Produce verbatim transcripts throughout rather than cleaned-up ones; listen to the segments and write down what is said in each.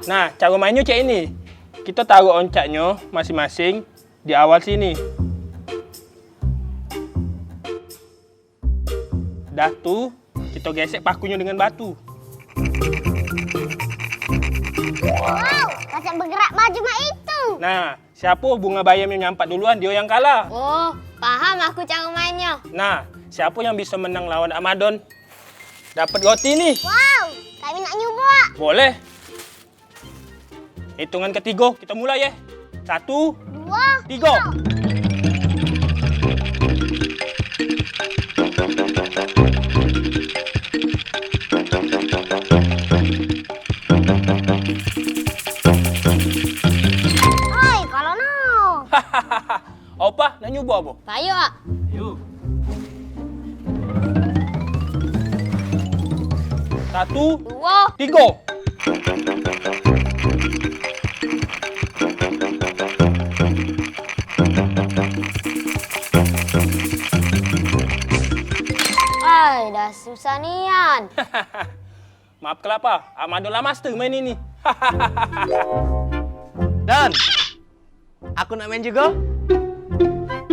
Nah, caro mainnyo cak ini. Kito taruh oncaknyo masing-masing di awal sini. Dah tu, kito gesek pakunyo dengan batu. Wow, pacak begerak maju mak itu. Nah, siapo bunga bayam yang nyampat duluan, dio yang kalah. Oh, paham aku caro mainnyo. Nah, siapo yang biso menang lawan Amadon, dapet roti ni. Wow, kami nak nyubo. Boleh. Hitungan ketigo, kito mulai, ye. Satu, duo, tigo. Oi, kalah no. Opah, nak nyubo apo? Payo, Ak. Ayo. Satu, duo, tigo. Ai, dah susah nian. Maaf kelapa, Amadon lah master main ini. Dan aku nak main jugo.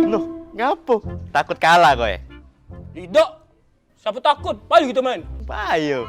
Loh, ngapo? Takut kalah kowe? Idak. Siapo takut? Payu kito main. Payu.